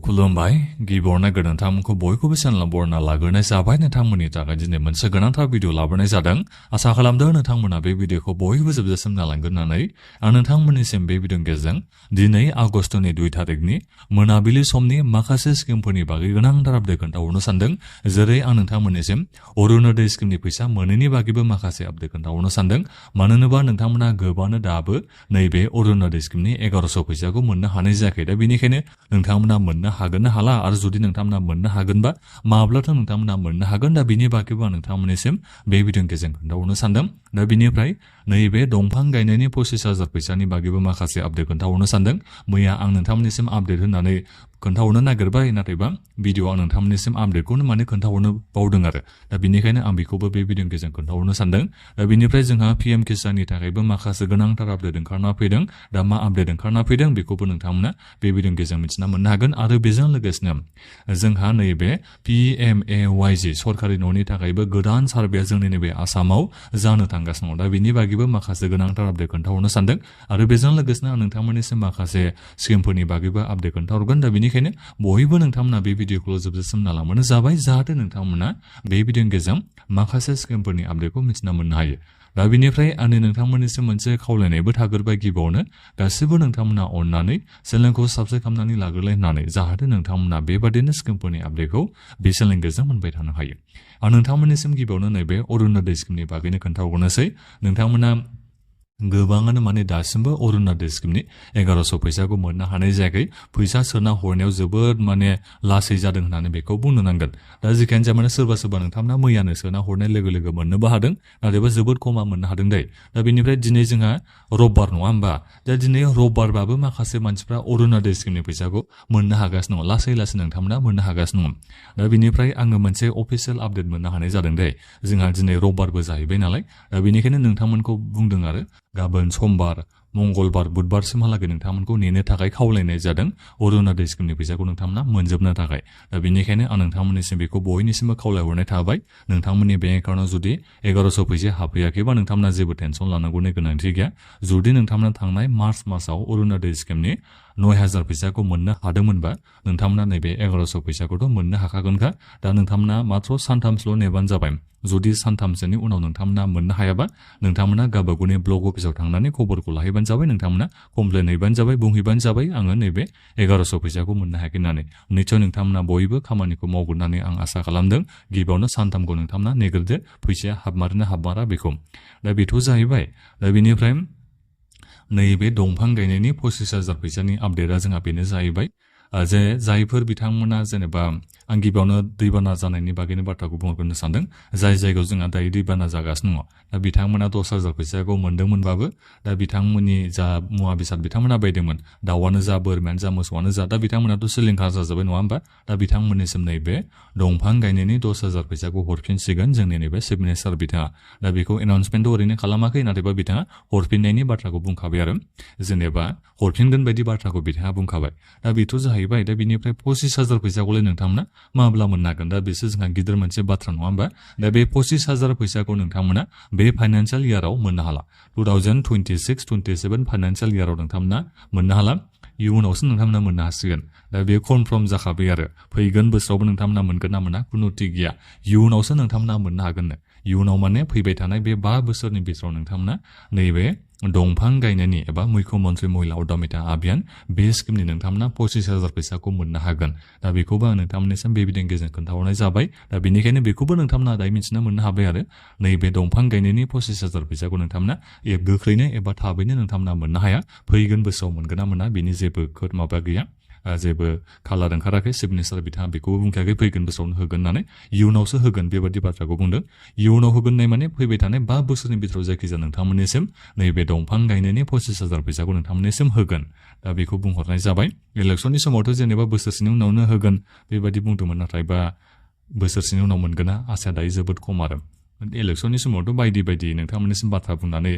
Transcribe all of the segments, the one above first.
खुलुमबाय गिबियावनो नोंथांमोनखौ बयखौबो चेनेलाव बरायना लाग्रोनाय जाबाय नोंथांमोननि थाखाय दिनै मोनसे गोनांथार भिडिअ लाबोनाय जादों आसा खालामदों नोंथांमोना बे भिडिअखौ बयबो जोबजासिम नायलांगोन होननानै आं नोंथांमोननिसिम बे भिडिअनि गेजेरजों दिनै आगष्टनि 2 तारिखनि मोनाबिलि समनि माखासे स्किमफोरनि बागै गोनांथार आपडेट खोन्थाहरनो सानदों जेरै आं नोंथांमोननिसिम अरुणोदय स्किमनि फैसा मोनैनि बागैबो माखासे आपडेट खोन्थाहरनो सानदों मानो होनोबा नोंथांमोना गोबांनो दाबो नैबे अरुणोदय स्किमनि 1100 फैसाखौ मोननो हानाय जायाखै दा बेनिखायनो नोंथांमोना मोननो हागोन ना हाला आरो जुदि नोंथांमोना मोननो हागोनबा माब्लाथो नोंथांमोना मोननो हागोन दा बिनि बागैबो आं नोंथांमोननिसिम बे भिडिअनि गेजेरजों खोन्थाहरनो सानदों दा बिनिफ्राय नैबे दंफां गायनायनि 25,000 फैसानि बागैबो माखासे आपडेट खोन्थाहरनो सानदों मैया आं नोंथांमोननिसिम आपडेट होननानै खोन्थाहरनो नागिरबाय नाथायबा भिडिअआव आं नोंथांमोननिसिम आपडेटखौनो माने खोन्थाहरनो बावदों आरो दा बिनिखायनो आं बेखौबो बे भिडिअनि गेजेरजों खोन्थाहरनो सानदों दा बिनिफ्राय जोंहा PM किसाननि थाखायबो माखासे गोनांथार आपडेट ओंखारना फैदों दा मा आपडेट ओंखारना फैदों बेखौबो नोंथांमोना बे भिडिअनि गेजेरजों मिथिना मोननो हागोन आरो बेजों लोगोसेनो जोंहा नैबे PMAY-G सरकारि न'नि थाखायबो गोदान सार्भेया जोंनि नैबे आसामाव जानो थांगासिनो दं दा बिनि बागैबो माखासे गोनांथार आपडेट खोन्थाहरनो सानदों आरो बेजों लोगोसेनो आं नोंथांमोननिसिम माखासे स्किमफोरनि बागैबो आपडेट खोन्थाहरगोन दा बेनिखायनो बयबो नोंथांमोना बे भिडिअखौ जोबजासिम नायलांबानो जाबाय जाहाथे नोंथांमोना बे भिडिअनि गेजेरजों माखासे स्किमफोरनि आपडेटखौ मिथिना मोननो हायो दा बिनिफ्राय आंनि नोंथांमोननिसिम मोनसे खावलायनायबो थाग्रोबाय गिबियावनो गासिबो नोंथांमोना अननानै चेनेलखौ साबस्क्राइब खालामनानै लाग्रोलाय होननानै जाहाथे नोंथांमोना बेबादिनो स्किमफोरनि आपडेटखौ बे चेनेलनि गेजेरजों मोनबाय थानो हायो आं नोंथांमोननिसिम गिबियावनो नैबे अरुणोदय स्किमनि बागैनो खोन्थाहरनोसै नोंथांमोना गोबाङानो माने दासिमबो अरुणोदय स्किमनि 1100 फैसाखौ मोननो हानाय जायाखै फैसा सोना हरनायाव जोबोद माने लासै जादों होननानै बेखौ बुंनो नांगोन दा जिखियानो जाया माने सोरबा नोंथांमोना मैयानो सोना हरनाय लोगो लोगो मोननोबो हादों नाथायबा जोबोद खमा मोननो हादों दै दा बेनिफ्राय दिनै जोंहा रबबार नङा होमबा दा दिनै रबबारबाबो माखासे मानसिफ्रा अरुणोदय स्किमनि फैसाखौ मोननो हागासिनो दङ लासै लासै नोंथांमोना मोननो हागासिनो दङ दा बेनिफ्राय आङो मोनसे अफिसियेल आपडेट मोननो हानाय जादों दै जोंहा दिनै रबबारबो जाहैबाय नालाय दा बेनिखायनो नोंथांमोनखौ बुंदों आरो गाबोन समबार मंगलबार बुधबारसिमहालागै नोंथांमोनखौ नेनो थाखाय खावलायनाय जादों अरुणोदय स्किमनि फैसाखौ नोंथांमोना मोनजोबनो थाखाय दा बेनिखायनो आं नोंथांमोननिसिम बेखौ बयनिसिमबो खावलायहरनाय थाबाय नोंथांमोननि बेंक एकाउन्टाव जुदि 1100 फैसा हाबफैयाखैबा नोंथांमोना जेबो टेनसन लानांगौनि गोनांथि गैया जुदि नोंथांमोना थांनाय मार्च मासाव अरुणोदय स्किमनि 9,000 फैसाखौ मोननो हादोंमोनबा नोंथांमोना नैबे 1100 फैसाखौथ' मोननो हाखागोनखा दा नोंथांमोना मात्र सानथामसोल' नेबानो जाबाय जुदि सानथामसोनि उनाव नोंथांमोना मोननो हायाबा नोंथांमोना गावबागावनि ब्लक अफिसाव थांनानै खबरखौ लाहैबानो जाबाय नोंथांमोना कमप्लेन हैबानो जाबाय बुंहैबानो जाबाय आङो नैबे 1100 फैसाखौ मोननो हायाखै होननानै निस्सय नोंथांमोना बयबो खामानिखौ मावगोन होननानै आं आसा खालामदों गिबियावनो सानथामखौ नोंथांमोना नेग्रोदो फैसाया हाबमारोना हाबमारा बेखौ दा बेथ' जाहैबाय दा बेनिफ्राय नैबे दंफां गायनायनि 25,000 फैसानि आपडेटआ जोंहा बेनो जाहैबाय जे जायफोर बिथांमोना जेनेबा आं गिबियावनो दैबाना जानायनि बागैनो बाथ्राखौ बुंहरनो सानदों जाय जायगायाव जोंहा दायो दैबाना जागासिनो दङ दा बिथांमोना 10,000 फैसाखौ मोनदोंमोनबाबो दा बिथांमोननि जा मुवा बेसाद बिथांमोना बायदोंमोन दाउआनो जा बोरमायानो जा मोसौआनो जा दा बिथांमोनाथ' सिलिंखार जाजोब्बाय नङा होमबा दा बिथांमोननिसिम नैबे दंफां गायनायनि 10,000 फैसाखौ हरफिनसिगोन जोंनि नैबे चिफ मिनिस्टार बिथाङा दा बेखौ एनाउन्समेन्टथ' ओरैनो खालामाखै नाथायबा बिथाङा हरफिननायनि बाथ्राखौ बुंखाबाय आरो जेनेबा हरफिनगोन बायदि बाथ्राखौ बिथाङा बुंखाबाय दा बेथ' जाहैबाय दा बिनिफ्राय 25,000 फैसाखौलाय नोंथांमोना माब्ला मोननो हागोन दा बेसो जोंहा गिदिर मोनसे बाथ्रा नङा होमबा दा बे 25,000 फैसाखौ नोंथांमोना बे फाइनान्सियेल इयाराव मोननो हाला 2026-27 फाइनान्सियेल इयाराव नोंथांमोना मोननो हाला इयुनावसो नोंथांमोना मोननो हासिगोन दा बे कनफार्म जाखाबाय आरो फैगोन बोसोरावबो नोंथांमोना मोनगोन ना मोना खुनु थिग गैया इयुनावसो नोंथांमोना मोननो हागोननो इयुनाव माने फैबाय थानाय बे 5 बोसोरनि बिथोराव नोंथांमोना नैबे दंफां गायनायनि एबा मुख्यमन्त्रि महिला उद्यमिता अभियान बे स्किमनि नोंथांमोना 25,000 फैसाखौ मोननो हागोन दा बेखौबो आं नोंथांमोननिसिम बे भिडिअनि गेजेरजों खोन्थाहरनाय जाबाय दा बेनिखायनो बेखौबो नोंथांमोना दायो मिथिना मोननो हाबाय आरो नैबे दंफां गायनायनि 25,000 फैसाखौ नोंथांमोना गोख्रैनो एबा थाबैनो नोंथांमोना मोननो हाया फैगोन बोसोराव मोनगोन ना मोना बेनि जेबो माबा गैया जेबो खालार ओंखाराखै चिफ मिनिस्टार बिथाङा बेखौबो बुंखायाखै फैगोन बोसोरावनो होगोन होननानै इयुनावसो होगोन बेबादि बाथ्राखौ बुंदों इयुनाव होगोन माने फैबाय थानाय 5 बोसोरनि बिथोराव जायखिजाया नोंथांमोननिसिम नैबे दंफां गायनायनि 25,000 फैसाखौ नोंथांमोननिसिम होगोन दा बेखौ बुंहरनाय जाबाय इलेक्सननि समावथ' जेनेबा बोसोरसेनि उनावनो होगोन बेबादि बुंदोंमोन नाथाय बा बोसोरसेनि उनाव मोनगोना आसाया दायो जोबोद खम आरो इलेक्सननि समावथ' बायदि नोंथांमोननिसिम बाथ्रा बुंनानै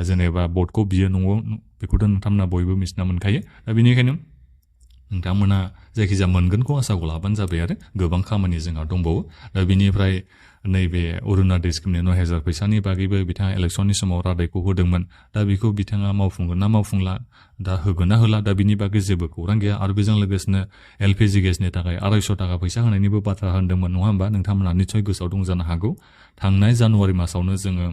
जेनेबा भटखौ बियो न'आव बेखौथ' नोंथांमोना बयबो मिथिना मोनखायो दा बेनिखायनो नोंथांमोना जायखिजाया मोनगोनखौ आसाखौ लाबानो जाबाय आरो गोबां खामानि जोंहा दंबावो दा बिनिफ्राय नैबे अरुणोदय स्किमनि 9,000 फैसानि बागैबो बिथाङा इलेक्सननि समाव रादायखौ होदोंमोन दा बेखौ बिथाङा मावफुंगोन ना मावफुंला दा होगोन ना होला दा बिनि बागै जेबो खौरां गैया आरो बेजों लोगोसेनो एलपिजि गेसनि थाखाय 250 थाखा फैसा होनायनिबो बाथ्रा होनदोंमोन नङा होमबा नोंथांमोना निसय गोसोआव दं जानो हागौ थांनाय जानुवारि मासावनो जोङो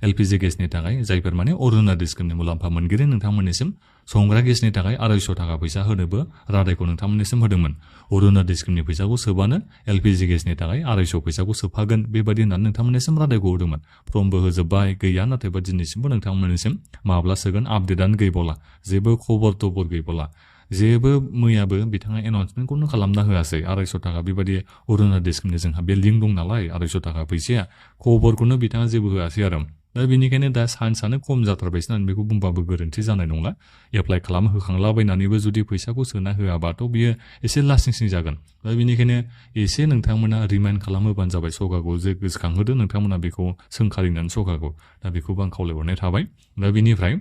एलपिजि गेसनि थाखाय जायफोर माने अरुणोदय स्किमनि मुलाम्फा मोनगिरि नोंथांमोननिसिम संग्रा गेसनि थाखाय 250 थाखा फैसा होनोबो रादायखौ नोंथांमोननिसिम होदोंमोन अरुणोदय स्किमनि फैसाखौ सोबानो एलपिजि गेसनि थाखाय 250 फैसाखौ सोफागोन बेबायदि होननानै नोंथांमोननिसिम रादायखौ होदोंमोन फर्मबो होजोबबाय गैया नाथायबा दिनैसिमबो नोंथांमोननिसिम माब्ला सोगोन आपडेटआनो गैबावला जेबो खबर थबर गैबावला जेबो मैयाबो बिथाङा एनाउन्समेन्टखौनो खालामना होआसै 250 थाखा बेबायदि अरुणोदय स्किमनि जोंहा बे लिंक दं नालाय 250 थाखा फैसाया खबरखौनो बिथाङा जेबो होआसै आरो दा बेनिखायनो दा चान्सआनो खम जाथारबायसो होननानै बेखौ बुंबाबो गोरोन्थि जानाय नंला एप्लाइ होखांलाबायनानैबो जुदि फैसाखौ सोना होआबाथ' बियो एसे लासिंसिं जागोन दा बेनिखायनो एसे नोंथांमोना रिमाइन्ड खालामहोबानो जाबाय सरकारखौ जे गोसोखांहोदो नोंथांमोना बेखौ सोंखारिनानै सरकारखौ दा बेखौबो आं खावलायहरनाय थाबाय दा बेनिफ्राय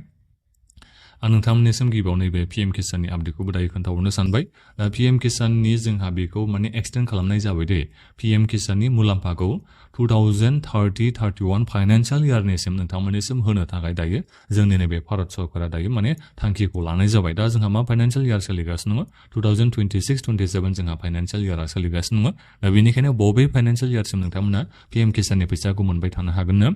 आं नोंथांमोननिसिम गिबियाव नैबे पिएम किसाननि आपडेटखौबो दायो खोन्थाहरनो सानबाय दा पिएम किसाननि जोंहा बेखौ माने एक्सटेन्ड खालामनाय जाबाय दे पिएम किसाननि मुलाम्फाखौ 2030-31 फाइनान्सियेल इयारनिसिम नोंथांमोननिसिम होनो थाखाय दायो जोंनि नैबे भारत सरकारा दायो माने थांखिखौ लानाय जाबाय दा जोंहा मा फाइनान्सियेल इयार सोलिगासिनो दङ 2026-27 जोंहा फाइनान्सियेल इयारा सोलिगासिनो दङ दा बेनिखायनो बबे फाइनान्सियेल इयारसिम नोंथांमोना पिएम किसाननि फैसाखौ मोनबाय थानो हागोननो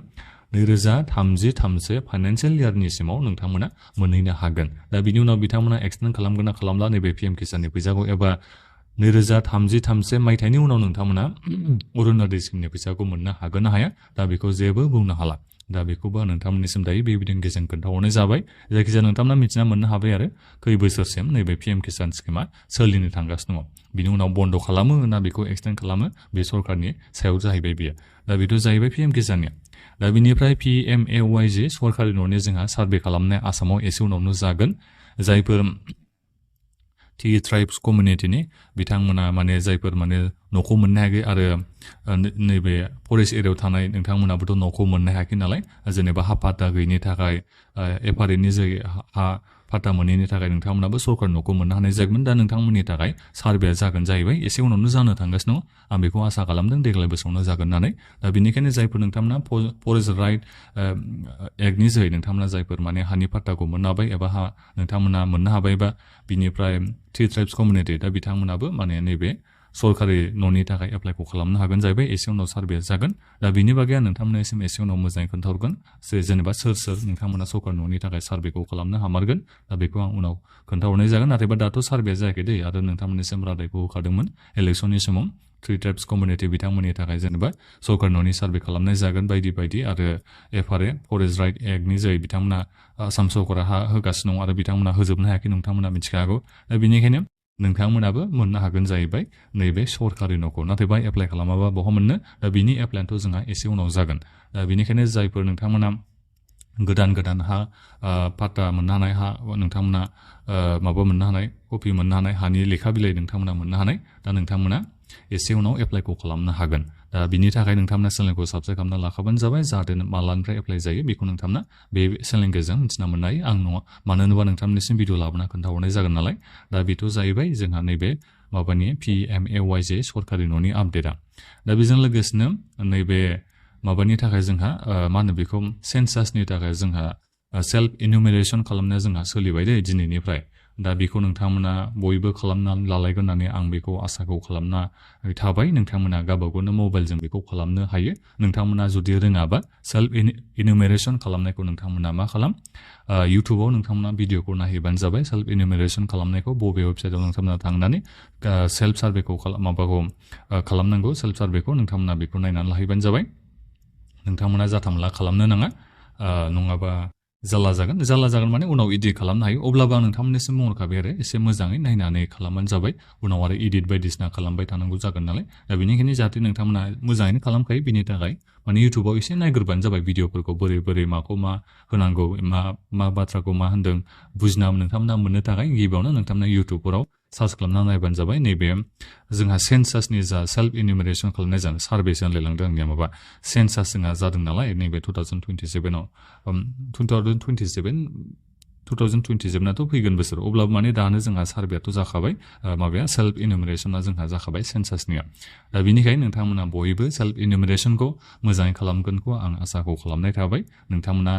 2033 फाइनान्सियेल इयारनि सिमाव नोंथांमोना मोनहैनो हागोन दा बिनि उनाव बिथांमोना एक्सटेन्ड खालामगोन ना खालामला नैबे पिएम किसाननि फैसाखौ एबा 2033 मायथाइनि उनाव नोंथांमोना अरुणोदय स्किमनि फैसाखौ मोननो हागोन ना हाया दा बेखौ जेबो बुंनो हाला दा बेखौबो नोंथांमोननिसिम दायो बेबायदिनो गेजेन खोन्थाहरनाय जाबाय जायखिजाया नोंथांमोना मिथिना मोननो हाबाय आरो खै बोसोरसिम नैबे पिएम किसान स्किमा सोलिनो थांगासिनो दङ बिनि उनाव बन्द खालामो ना बेखौ एक्सटेन्ड खालामो बे सरकारनि सायाव जाहैबाय बियो दा बेथ' जाहैबाय पिएम किसाननिया दा बिनिफ्राय PMAY-G सरकारि न'नि जोंहा सार्भे खालामनाय आसामाव एसे उनावनो जागोन जायफोर टि ट्राइब्स कमिउनिटिनि बिथांमोना माने जायफोर माने न'खौ मोननो हायाखै आरो नैबे फरेस्ट एरियायाव थानाय नोंथांमोनाबोथ' न'खौ मोननो हायाखै नालाय जेनेबा हा पाट्टा गैयिनि थाखाय एफआरएनि जे हा पाट्टा मोनैनि थाखाय नोंथांमोनाबो सरकार न'खौ मोननो हानाय जागोन दा नोंथांमोननि थाखाय सार्भेया जागोन जाहैबाय एसे उनावनो जानो थांगासिनो दङ आं बेखौ आसा खालामदों देग्लाय बोसोरावनो जागोन होननानै दा बेनिखायनो जायफोर नोंथांमोना फरेस्ट राइट एक्टनि जोहै नोंथांमोना जायफोर माने हानि पाट्टाखौ मोननो हाबाय एबा हा नोंथांमोना मोननो हाबायबा बिनिफ्राय टि ट्राइब्स कमिउनिटि दा बिथांमोनाबो माने नैबे सरकारि न'नि थाखाय एप्लाइखौ खालामनो हागोन जाहैबाय एसे उनाव सार्भे जागोन दा बिनि बागै आं नोंथांमोननिसिम एसे उनाव मोजाङै खोन्थाहरगोन जेनेबा सोर नोंथांमोना सरकारि न'नि थाखाय सार्भेखौ खालामनो हामारगोन दा बेखौ आं उनाव खोन्थाहरनाय जागोन नाथायबा दाथ' सार्भेया जायाखै दै आरो नोंथांमोननिसिम रादायखौ होखादोंमोन इलेक्सननि समाव थ्रि ट्राइब्स कमिउनिटि बिथांमोननि थाखाय जेनेबा सरकारि न'नि सार्भे खालामनाय जागोन बायदि बायदि आरो एफआरए फरेस्ट राइट एक्टनि जोहै बिथांमोना आसाम सरकारा हा होगासिनो दं आरो बिथांमोना होजोबनो हायाखै नोंथांमोना मिथिखागौ दा बेनिखायनो नोंथांमोनाबो मोननो हागोन जाहैबाय नैबे सरकारि न'खौ नाथायबा एप्लाइ खालामाबा बहा मोननो दा बिनि एप्लाइआनोथ' जोंहा एसे उनाव जागोन दा बेनिखायनो जायफोर नोंथांमोना गोदान हा पाट्टा मोननो हानाय हा नोंथांमोना माबा मोननो हानाय कपि मोननो हानाय हानि लेखा बिलाइ नोंथांमोना मोननो हानाय दा नोंथांमोना एसे उनाव एप्लाइखौ खालामनो हागोन दा बिनि थाखाय नोंथांमोना चेनेलखौ साबस्क्राइब खालामना लाखाबानो जाबाय जाहाथे मालानिफ्राय एप्लाइ जायो बेखौ नोंथांमोना बे चेनेलनि गेजेरजों मिथिना मोननो हायो आं नङा मानो होनोबा नोंथांमोननिसिम भिडिअ लाबोना खोन्थाहरनाय जागोन नालाय दा बेथ' जाहैबाय जोंहा नैबे माबानि PMAY-G सरकारि न'नि आपडेटआ दा बेजों लोगोसेनो नैबे माबानि थाखाय जोंहा मा होनो बेखौ सेन्सासनि थाखाय जोंहा सेल्फ इनुमेरेसन खालामनाया जोंहा सोलिबाय दे दिनैनिफ्राय दा बेखौ नोंथांमोना बयबो खालामनानै लालायगोन होननानै आं बेखौ आसाखौ खालामना थाबाय नोंथांमोना गावबागावनो मबाइलजों बेखौ खालामनो हायो नोंथांमोना जुदि रोङाबा सेल्फ इनुमेरेसन खालामनायखौ नोंथांमोना मा खालाम इउटुबाव नोंथांमोना भिडिअखौ नायहैबानो जाबाय सेल्फ इनुमेरेसन खालामनायखौ बबे वेबसाइटआव नोंथांमोना थांनानै सेल्फ सार्भेखौ खालामनांगौ सेल्फ सार्भेखौ नोंथांमोना बेखौ नायनानै लाहैबानो जाबाय नोंथांमोना जाथामला खालामनो नाङा नङाबा जाल्ला जागोन माने उनाव इडिट खालामनो हायो अब्लाबो आं नोंथांमोननिसिम बुंहरखाबाय आरो एसे मोजाङै नायनानै खालामबानो जाबाय उनाव आरो इडिट बायदिसिना खालामबाय थानांगौ जागोन नालाय दा बेनिखायनो जाहाथे नोंथांमोना मोजाङैनो खालामखायो बिनि थाखाय माने इउटुबाव एसे नायग्रोबानो जाबाय भिडिअफोरखौ बोरै माखौ मा होनांगौ मा बाथ्राखौ मा होनदों बुजिना नोंथांमोना मोननो थाखाय गिबियावनो नोंथांमोना इउटुबफोराव सार्च खालामना नायबानो जाबाय नैबे जोंहा सेन्सासनि जा सेल्फ इनुमेरेसन खालामनाय जा सार्भेसो होनलायलांदों आंनिया माबा सेन्सास जोंहा जादों नालाय नैबे 2027 2020 जोबनाथ' फैगोन बोसोर अब्लाबो माने दानो जोंहा सार्भेयाथ' जाखाबाय माबाया सेल्फ इनुमिरेसना जोंहा जाखाबाय सेन्सासनिया दा बिनिखायनो नोंथांमोना बयबो सेल्फ इनुमिरेसनखौ मोजाङै खालामगोनखौ आं आसाखौ खालामनाय थाबाय नोंथांमोना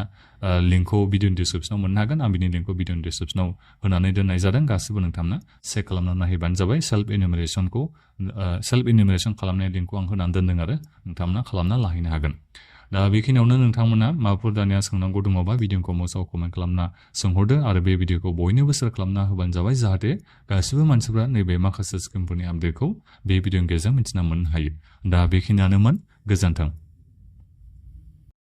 लिंकखौ भिडिअनि डिसक्रिपसनाव मोननो हागोन आं बिनि लिंकखौ भिडिअनि डिसक्रिपसनाव होनानै दोननाय जादों गासिबो नोंथांमोना चेक खालामनानै नायबानो जाबाय सेल्फ इनुमिरेसन खालामनाय लिंकखौ आं होनानै दोनदों आरो नोंथांमोना खालामना लाहैनो हागोन दा बेखिनियावनो नोंथांमोना माबाफोर दानिया सोंनांगौ दङबा भिडिअखौ मोजाङै कमेन्ट खालामना सोंहरदो आरो बे भिडिअखौ बयनोबो शेयार खालामना होबानो जाबाय जाहाथे गासिबो मानसिफ्रा नैबे माखासे स्किमफोरनि आपडेटखौ बे भिडिअनि गेजेरजों मिथिना मोननो हायो दा बेखिनियानोमोन गोजोन्थों